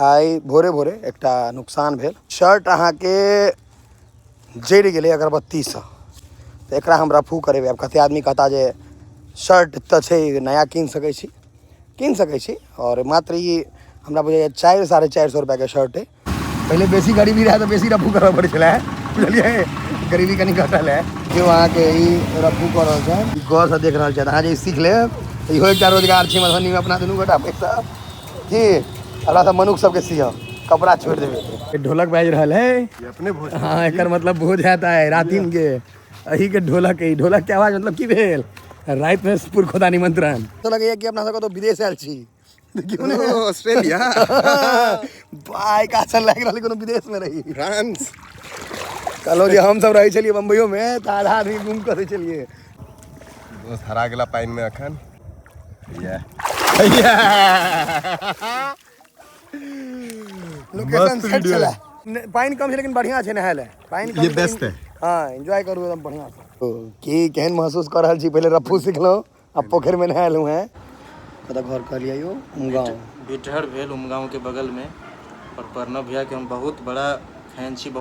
आइ भोरे भोरे एकटा नुकसान भेल। शर्ट अहाँके जरि गेलै अगरबत्तीसँ, तऽ एकरा हम रफू करेबै। आब कतेक आदमी कहता जे शर्ट तऽ छै नया कीन सकै छी, कीन सकै छी। आओर मात्र ई हमरा बुझाइए 4 450 रुपैआके शर्ट अइ। पहिले बेसी गरीबी रहै तऽ बेसी रफू करऽ पड़ै छलै, बुझलियै? गरीबी कनि घटल है। केओ अहाँके ई रफू कऽ रहल छै, ई गौरसँ देख रहल छथि। अहाँ जे ई सीख लेब तऽ इहो एकटा रोजगार छै मधुबनीमे अपना दुनू गोटा पैसा की हमरा सब मनुख सबके सियब, कपड़ा छोड़ि देबै। ढोलक बाजि रहल है। ये अपने भोज। हाँ, एकर मतलब भोज हैत आइ रातिम के। एही के ढोलक है, ढोलक के आवाज मतलब की भेल राति में पुरखोदा निमंत्रण। तो लगैया कि अपना सब कतौ विदेश आयल छी। देखियौ ने। ऑस्ट्रेलिया, बाइक आसन लागि रहल कोनो विदेश में रही। फ्रांस। कहलहुँ जे हम सब रहै छलियै बम्बइयो में तऽ आधा आदमी गुम कऽ दै छलियै। दोस्त हरा गेला पानि में अखन। लोकेशन मस्त सेट वीडियो छलै। पानि कम छै लेकिन बढ़िया छै नहाय लए। पानि कम ये छै बेस्ट लेकिन है। हाँ, एंजॉय करू एकदम बढ़िया से। की केहन महसूस कऽ रहल छी? पहिले रफ्फू सिखलहुँ, आब पोखरि में नहायलहुँ हैं। कतऽ घर कहलियै यौ? उमगाँव। बिटहर भेल उमगाँव के बगल में। और प्रणव भैया के हम बहुत बड़ा फैन छी।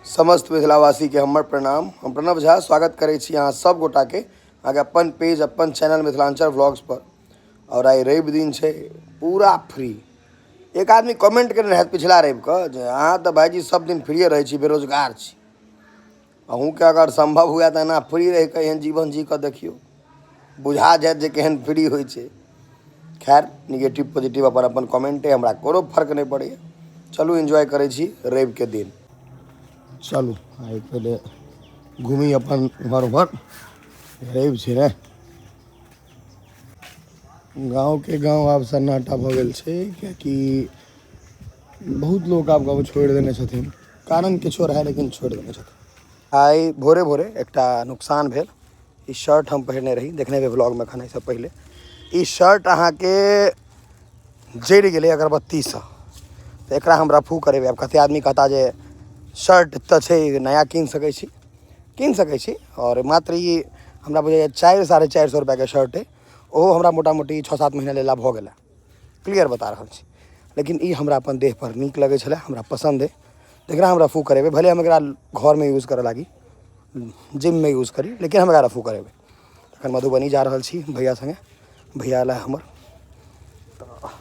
समस्त मिथिलावासीके हमर प्रणाम। हम प्रणव झा स्वागत करै छी अहाँ सब गोटाके अहाँके अपन पेज अपन चैनल मिथिलांचल व्लॉग्स पर। और आइ रवि दिन छै, पूरा फ्री। एक आदमी कमेंट केने रहथि पिछला रविके जे अहाँ तऽ भाइजी सब दिन फ्रीए रहै छी, बेरोजगार छी। अहूँके अगर सम्भव हुए तऽ एना फ्री रहिकऽ एहन जीवन जी कऽ देखियौ, बुझा जायत जे केहन फ्री होइ छै। खैर, निगेटिव पॉजिटिव अपन अपन कमेंट अइ, हमरा कोनो फर्क नहि पड़ैए। चलू एन्जॉय करै छी रविके दिन। चलू आइ पहिले घूमी अपन उम्हर उम्हर, रवि छै ने। गाँवके गाँव आब सन्नाटा भऽ गेल छै, किएकि बहुत लोक आब गाँव छोड़ि देने छथिन। कारण किछो रहै लेकिन छोड़ि देने छथिन। आइ भोरे भोरे एकटा नुकसान भेल। ई शर्ट हम पहिरने रही, देखने हेबै व्लॉगमे एखन एहिसँ पहिले। ई शर्ट अहाँके जरि गेलै अगरबत्तीसँ, तऽ एकरा हम रफू करेबै। आब कतेक आदमी कहता जे शर्ट तऽ छै नया कीन सकै छी, कीन सकै छी। आओर मात्र ई हमरा बुझाइए 4 450 रुपैआके शर्ट अइ। ओहो हमरा मोटा मोटी 6-7 महीना लेला भऽ गेलै, क्लियर बता रहल छी। लेकिन ई हमरा अपन देहपर नीक लगै छलै, हमरा पसन्द अइ, तऽ एकरा हम रफू करेबै। भले हम एकरा घरमे यूज करऽ लागी, जिममे यूज करी, लेकिन हम एकरा रफू करेबै। एखन मधुबनी जा रहल छी भैया सङ्गे, भैया अयला हमर, तऽ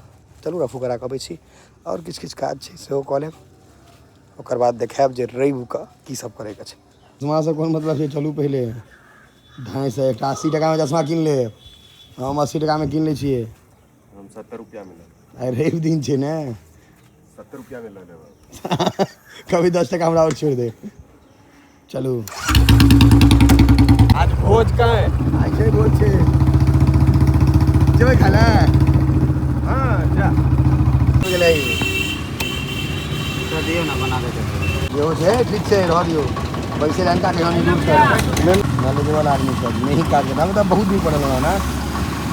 चलू रफू करा कऽ अबै छी। आओर किछु किछु काज छै सेहो कऽ लेब, ओकर बाद देखायब जे रविके की सब करैके छै। चश्मासँ कोन मतलब छै, चलू पहिले ढाई सए एकटा 80 टाकामे चश्मा कीन लेब। हम 80 टाकामे कीन लै छियै। हम 70 रुपया में आइ रवि दिन छै ने। 70 रुपया में लऽ लेब। कभी 10 टका हमरा आओर छोड़ि दे। चलू आज भोज कहाँ है? आइ छै भोज छै, जेबै खाय लए? हाँ जा। गेलै। दियौ ने बना देतै। जेहो छै ठीक छै, रह दियौ। पैसे लंका के हम दूर कर नॉलेजेबल आदमी सब नहीं काज करता। हम तऽ बहुत दिन पढ़ल रहौं ने।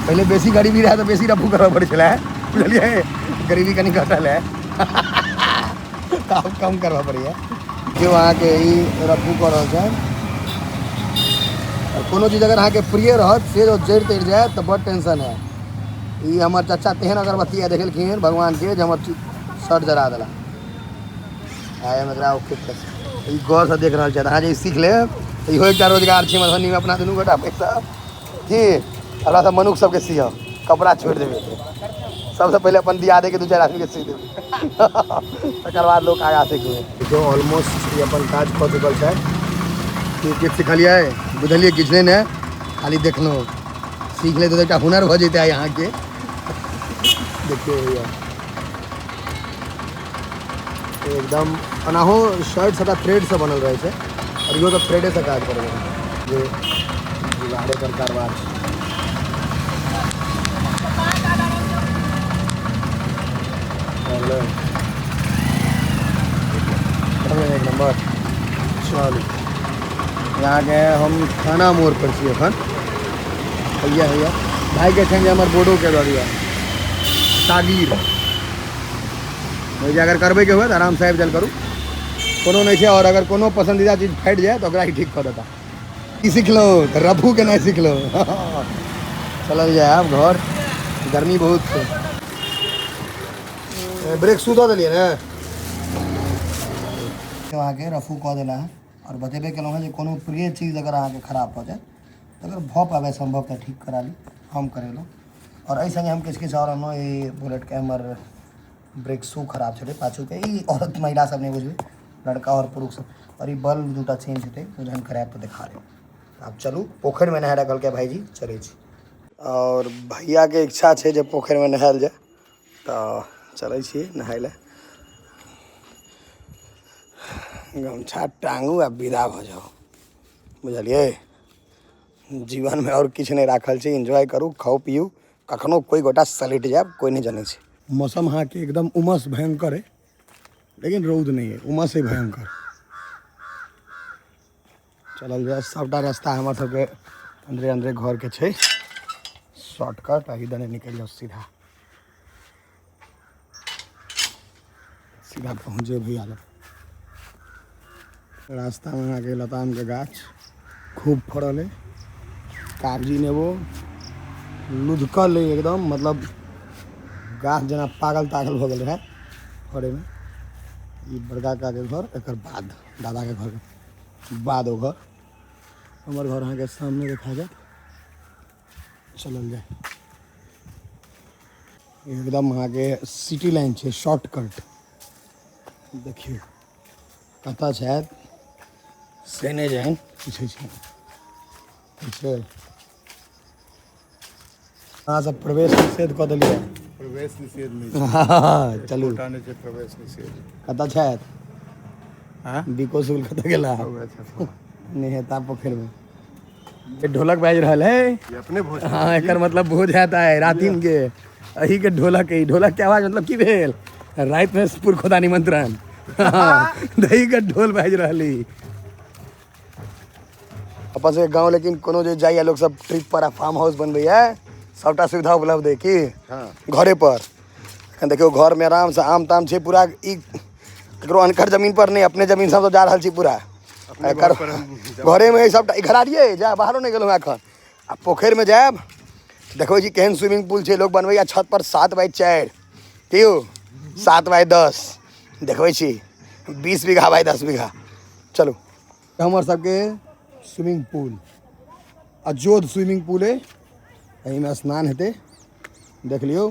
पहिले बेसी गरीबी रहै तऽ बेसी रफू करऽ पड़ै छलै, बुझलियै? गरीबी कनि घटल है तऽ आब कम करबऽ पड़ैए। केओ अहाँके ई रफू कऽ रहल छथि। आओर कोनो चीज अगर अहाँके प्रिय रहत से जँ जरि तरि जायत तऽ बड़ टेंशन है। ई हमर चाचा तेहन अगरबत्ती आइ देखेलखिन भगवानके जे हमर शर्ट जरा देला। आइ हम एकरा ओके कर ई गौरसँ देख रहल छथि। अहाँ जे ई सीख लेब तऽ इहो एकटा रोजगार छै मधुबनीमे अपना दुनू गोटा पैसा की हमरा सब मनुख सबके सियब, कपड़ा छोड़ि देबै। सबसँ पहिले अपन दियादेके 2-4 आदमीके सी देबै, तकर बाद लोक आगाँ सिखबै। देखियौ ऑलमोस्ट ई अपन काज कऽ चुकल छथि। की किछु सिखलियै? बुझलियै किछु नहि ने, खाली देखलहुँ। सीख लेतै तऽ एकटा हुनर भऽ जेतै आइ अहाँके। देखियौ भैया एकदम ओनाहो शर्ट सबटा थ्रेडसँ बनल रहै छै, आओर इहो सब थ्रेडेसँ काज करै छै, जे जुगाड़े पर कारबार छै। एक नंबर। चलू यहाँके हम थाना मोड़ पर छी एखन। हैया हैया भाइके छनि जे हमर बोर्डो के दऽ दिअ तागीर। जे अगर करबैके हुए तऽ आरामसँ आबि जायल करू, कोनो नहि छै। आओर अगर कोनो पसन्दीदा चीज फाटि जाय तऽ ओकरा ही ठीक कऽ देता। की सिखलहुँ तऽ रफू केनाइ सिखलहुँ। चलल जाय आब घर, गर्मी बहुत छै। ब्रेक शू दऽ देलियै ने। अहाँके रफू कऽ देला है आओर बतेबे केलहुँ हेँ जे कोनो प्रिय चीज अगर अहाँके खराब भऽ जाय तऽ अगर भऽ पाबै सम्भव तऽ ठीक करा ली, हम करेलहुँ। आओर एहि सङ्गे हम किछु किछु आओर अनलहुँ। ई बुलेटके हमर ब्रेक शू खराब छलै पाछूके, ई औरत महिला सब नहि बुझबै, लड़का आओर पुरुष सब। आओर ई बल्ब दूटा चेंज हेतै, ओ जहन करायब तऽ देखा देब। आब चलू पोखरिमे नहाय लए कहलकै भाइजी, चलै छी। आओर भैयाके इच्छा छै जे पोखरिमे नहायल जाय, तऽ चलै छी नहाय लए। गमछा टांगू आ विदा भऽ जाउ, बुझलियै? जीवनमे आओर किछु नहि राखल छै, एन्जॉय करू, खाउ पियू, कखनो कोइ गोटा सलटि जायब कोइ नहि जनै छै। मौसम अहाँके एकदम उमस भयंकर है, लेकिन रौद नहि है, उमस है भयंकर। चलल जाय, सबटा रास्ता हमर सबके अन्दरे अन्दरे घरके छै शॉर्टकट, एहि दने निकलि जाउ सीधा सीधा पहुँच जेबै भैया लग। रास्तामे अहाँके लतामके गाछ खूब फड़ल अइ, कागजी नेबो लुधकल अइ एकदम, मतलब गाछ जेना पागल तागल भऽ गेल रहै फड़ैमे। ई बड़का काकाके घर, एकर बाद दादाके घरके बाद ओ घर, हमर घर अहाँके सामने देखा जायत। चलल जाय, एकदम अहाँके सिटी लाइन छै, शॉर्टकट। देखियौ कतऽ छथि से नहि जानि, पूछै छी। ठीक छै, अहाँ सब प्रवेश निषेध कऽ देलियै। प्रवेश निषेध नहि। चलू। नहि छै प्रवेश निषेध। कतऽ छथि? हाँ? बिको सुल कतऽ गेला? नहेता पोखरिमे। ये ढोलक बाजि रहल है। ये अपने भोज। हाँ, एकर मतलब भोज हैत आइ रातिम के। एही के ढोलक है, ढोलक के आवाज मतलब की भेल, राति में पुरखोदा निमंत्रण। हाँ, दही के ढोल बाजि रहल है। अपन सबके गाँव लेकिन कोनो जे जाइए लोक सब ट्रिप पर आ फार्म हाउस बनबैया, सबटा सुविधा उपलब्ध है की। हाँ। घरे पर एखन देखियौ घर में आराम से आम ताम छै पूरा। ई ककरो अनकर जमीन पर नहि, अपने जमीन सब जा रहल छी पूरा। अपने एकर घर पर हम जा- घरे में सबटा ई घरारिये जा, बाहरो नहि गेलहुँ एखन। आ पोखरि में जायब देखबै छी केहन स्विमिंग पूल छै, लोक बनबैया छत पर 7 बाय 4, की यौ 7 बाय 10, देखबै छी 20 बीघा बाय 10 बीघा। चलू, हमर सबके स्विमिंग पूल, अजोध स्विमिंग पूल है, एहिमे स्नान हेतै। देख लियौ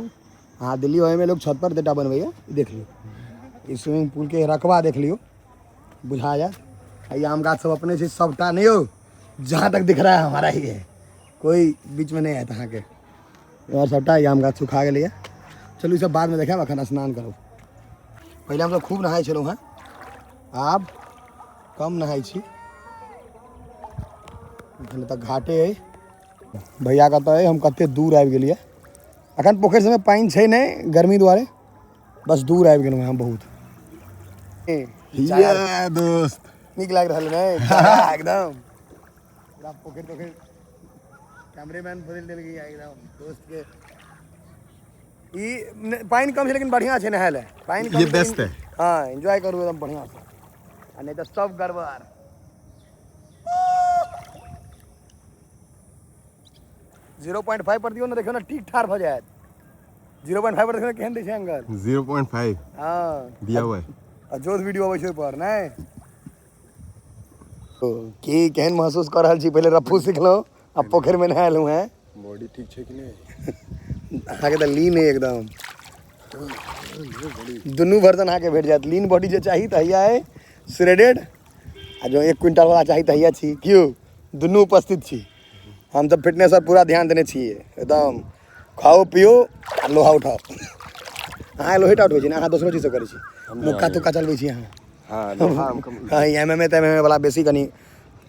अहाँ दिल्ली ओहिमे लोक छत पर डेटा बनबैया, ई देख लियौ ई स्विमिंग पूल के रकबा देख लियौ, बुझा जायत। आ ई आम गाछ सब अपने छै सबटा, नहीं हो जहाँ तक दिख रहा है हमारा ही है, कोई बीच में नहीं आयत अहाँके। और सबटा ई आम गाछ सुखा गेलैया। चलू ई सब बादमे देखायब, एखन स्नान करू। पहिले हमसब खूब नहाइ छलहुँ हेँ, आब कम नहाइ छी। एखन तऽ घाटे अइ। भैया कतऽ अइ? हम कते दूर आबि गेलियै। एखन पोखरि सबमे पानि छै नहि गर्मी दुआरे, बस दूर आबि गेलहुँ हम बहुत। ये दोस्त नीक लागि रहल है ने एकदम पूरा पोखरि तोखरि। कैमरेमैन बदलि देल गई एकदम दोस्त के। ई पानि कम छै लेकिन बढ़िया छै नहाय लए। पानि कम ये छै बेस्ट लेकिन- है। हाँ, एंजॉय करू एकदम बढ़िया से, आ नहीं तऽ सब गड़बड़। 0.5 पर दियौ ने, देखियौ ने ठीक ठार भऽ जायत। 0.5 पर देखियौ ने केहन दै छै एंगल। 0.5। हाँ। दिया हुआ है। आ जोध वीडियो अबै छै ओहिपर नहि। ओ, की केहन महसूस कऽ रहल छी? पहिले रफ्फू सिखलहुँ आ पोखरिमे नहेलहुँ हेँ। बॉडी ठीक छै कि नहि? अहाँके तऽ लीन है एकदम, दुनू वर्जन अहाँके भेट जायत। लीन बॉडी जे चाही तऽ हैया है श्रेडेड, आ जो 1 क्विंटल वाला चाही तऽ हैया छी। क्यू दुनू उपस्थित छी। हम तऽ फिटनेस पर पूरा ध्यान देने छियै एकदम। खाओ पियो आ लोहा उठाओ। अहाँ लोहेटा उठबै छी ने? अहाँ दोसरो चीज सब करै छी, मुक्का तुक्का चलबै छी अहाँ? हाँ, लोहा हम कम। हाँ, एम एम ए तेम एम ए वाला बेसी कनि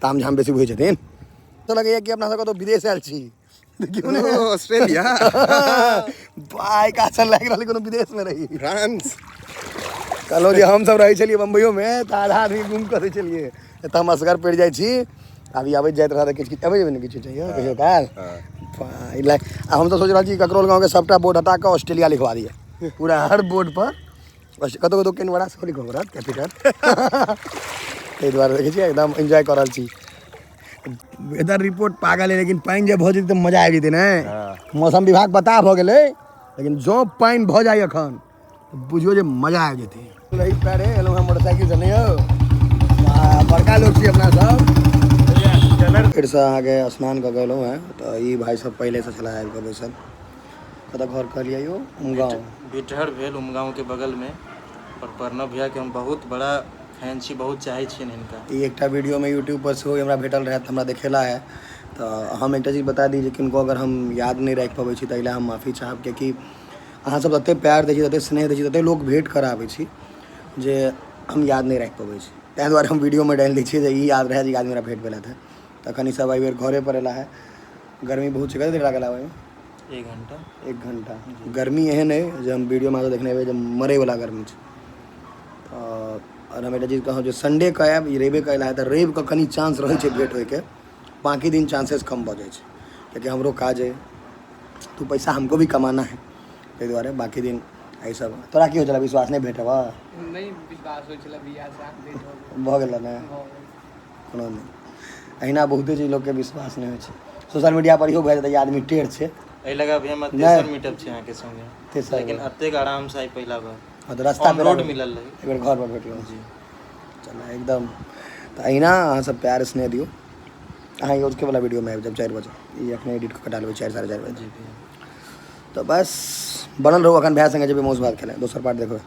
ताम झाम बेसी बुझै छथिन। तऽ लगैया कि अपना सब कतौ विदेश आयल छी, देखियौ ने। ऑस्ट्रेलिया। बाइक आसन लागि रहल कोनो विदेश में रही। फ्रांस। कहलहुँ जे हमसब रहै छलियै बम्बइयोमे तऽ आधा आदमी गुम करै छलियै। एतऽ हम असगर पड़ि जाइ छी। अभी आबैत जाइत रहत किछु किछु, अबै जेबै ने किछु चाहिए कहियो काल। हाँ। आ हम तऽ सोचि रहल छी ककरोल गाँवके सबटा बोर्ड हटा कऽ ऑस्ट्रेलिया लिखवा दिअ पूरा, हर बोर्ड पर। कतौ कतौ केनबरा सेहो लिखऽ पड़त कैपिटल। ताहि दुआरे देखै छियै एकदम एन्जॉय कऽ रहल छी। वेदर रिपोर्ट पागल है, लेकिन पानि जे भऽ जेतै तऽ मजा आबि जेतै ने। हाँ। मौसम विभाग बता भऽ गेलै, लेकिन जँ पानि भऽ जाइ एखन तऽ बुझियौ जे मजा आबि जेतै। रही पैरे एलहुँ हँ मोटरसाइकिलसँ, नहि यौ, बड़का लोक छी अपना सब। फेरसँ अहाँके स्नान कऽ के एलहुँ हँ, तऽ ई भाइ सब पहिलेसँ छलै आबि कऽ बैसल। कतऽ घर कहलियै यौ? उमगाँव। बिटहर भेल उमगाँव के बगल में। और प्रणव भैया के हम बहुत बड़ा फैन छी, बहुत चाहै छियनि हिनका। ई एकटा वीडियोमे यूट्यूब पर सेहो हमरा भेटल रहै, तऽ हमरा देखेला है। तऽ हम एकटा चीज बता दी जे किनको अगर हम याद नहि राखि पबै छी तऽ एहि लए हम माफी चाहब, कियाकि अहाँ सब तते प्यार दै छी, तते स्नेह दै छी, तते लोक भेंट करऽ आबै छी जे हम याद नहि राखि पबै छी। ताहि दुआरे हम वीडियोमे डालि दै छियै जे ई याद रहै जे ई आदमी हमरा भेंट भेलथि। तखन ई सब एहि बेर घरे पर एला है। गर्मी बहुत छै। कते देर लागल आबैमे? 1 घंटा। 1 घंटा। गर्मी एहन अइ जे हम वीडियोमे अहाँ देखने हेबै जे मरैवला गर्मी छै। तऽ आओर हम एकटा चीज कहब जे संडेके आयब, ई रविके अयला है तऽ रविके कनि चांस रहै छै भेंट होइके, बाँकी दिन चांसेस कम भऽ जाइ छै, कियाकि हमरो काज अइ, दू पैसा हमको भी कमाना है, ताहि दुआरे बाँकी दिन एहि सब। तोरा की होइ छलै विश्वास नहि भेटब? नहि विश्वास होइ छलै भैया से आब भेट भऽ गेल ने? कोनो नहि, अहिना बहुते चीज लोकके विश्वास नहि होइ छै। सोशल मीडिया पर इहो भऽ जेतै आदमी टेढ़ छै। एहि लगा अभी हमर तेसर मीटअप छै अहाँके संगे। तेसर। लेकिन एतेक आराम से आइ पहिला बार। हँ, तऽ रास्ता ऑन रोड मिलल रही। एक बेर घर पर भेटलहुँ। जी। चल एकदम। तऽ अहिना अहाँ सब प्यार स्नेह दियौ। अहाँ रोजके वाला वीडियोमे आबि जायब 4 बजे, ई एखने एडिट कऽ के डालबै 4, 4:30 बजे। जी भैया। तऽ बस बनल रहू। अखन भैया संगे जेबै मौस भात खेलाय, दोसर पार्ट देखबै।